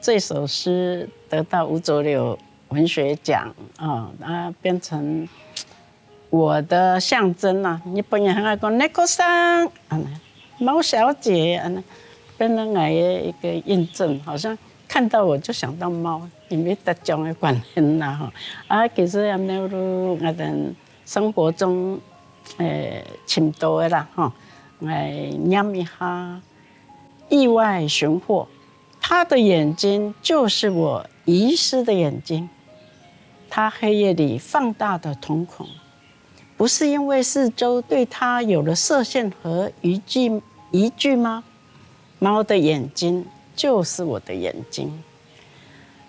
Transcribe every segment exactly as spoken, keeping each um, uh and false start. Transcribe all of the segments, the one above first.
这首诗得到吴浊流文学奖啊，啊，变成我的象征啊。日本人很爱讲 Neko-san，啊，猫小姐，啊，变成我的一个印证，好像看到我就想到猫，因为得奖的关系啦吼。啊，其实也没有，我等生活中，呃，挺多的啦吼，来念一下。意外寻获，他的眼睛就是我遗失的眼睛，他黑夜里放大的瞳孔，不是因为四周对他有了设限和疑惧疑惧吗？猫的眼睛就是我的眼睛，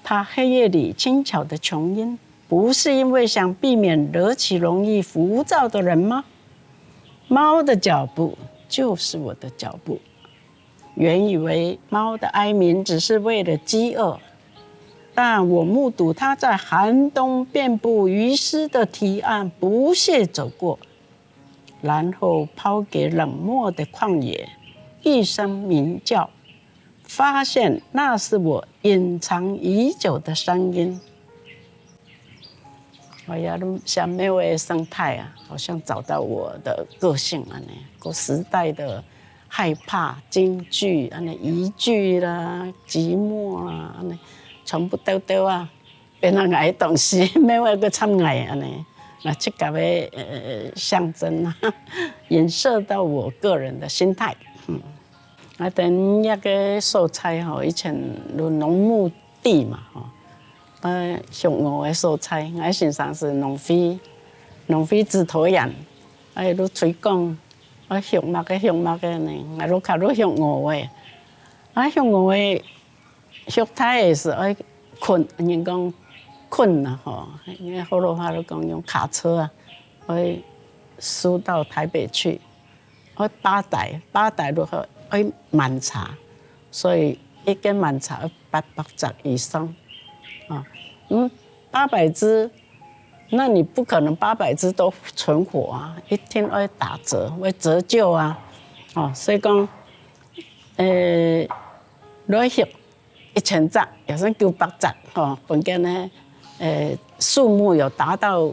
它黑夜里轻巧的琼音，不是因为想避免惹起容易浮躁的人吗？猫的脚步就是我的脚步。原以为猫的哀鸣只是为了饥饿，但我目睹它在寒冬遍布鱼尸的堤岸不屑走过，然后抛给冷漠的旷野，一声鸣叫，发现那是我隐藏已久的声音。哎呀，寫貓个生态啊，好像找到我的个性啊呢，个时代的害怕、惊惧、啊呢，疑惧啦、寂寞啊，啊呢，全部兜兜啊，变成个东西，猫个个参个啊呢，那这个个呃象征啊，影射到我个人的心态。嗯，啊，等那个所在吼，以前有农牧地嘛吼，呃，畜鹅个所在，我先生是农会，农会指导员，哎，都推广，啊，畜么个畜么个呢，啊，都靠都畜鹅个，啊，畜鹅个。 畜大个是爱捆，人讲捆啊吼，因为福佬话都讲用卡车啊，爱输到台北去，爱八台，八台如果爱满车，所以一个满车要八百只以上啊。嗯，八百只，那你不可能八百只都存活啊，一定会打折，会折旧啊。哦，所以讲，呃，落去一千只，也算九百只吼，本来呢，呃，数目有达到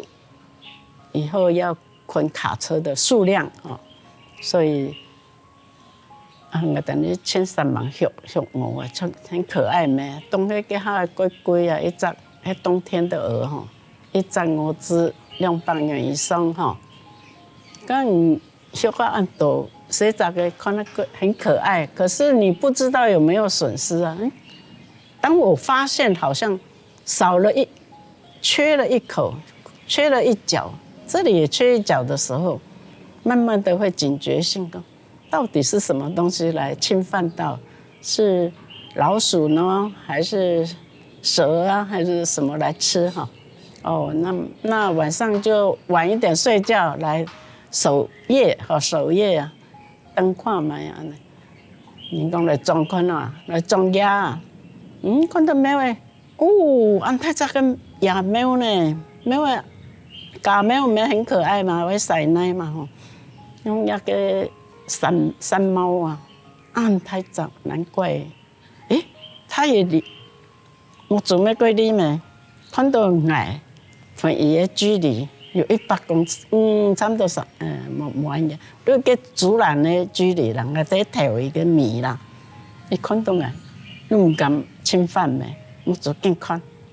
以后要捆卡车的数量吼，所以啊，我等于千三万畜畜鹅啊，就很可爱咩，冬天给它乖乖啊，一只，那冬天的鹅吼，一只鹅值两百元以上吼，跟 小可恁多，所以大家看那个很可爱，可是你不知道有没有损失啊。嗯，当我发现好像少了一，缺了一口，缺了一角，这里也缺一角的时候，慢慢的会警觉性的，到底是什么东西来侵犯到，是老鼠呢，还是蛇啊，还是什么来吃哈？哦，那那晚上就晚一点睡觉来 守夜吼，守夜啊，等看覓啊，人讲来撞看啊，来撞野啊，嗯，看到貓个，哦，恁大隻个野貓呢，貓个，家貓毋係很可愛嘛，會使奶嘛吼，用那个山山貓啊，恁大隻，難怪。 誒，他也離，目珠乜過離咩？看到𠊎同佢个距離有一百公尺，嗯，差不多三，呃，無無恁遠，就个竹籃个距離啦，𠊎在頭一个尾啦。佢看到𠊎，又毋敢侵犯咩，目珠緊看，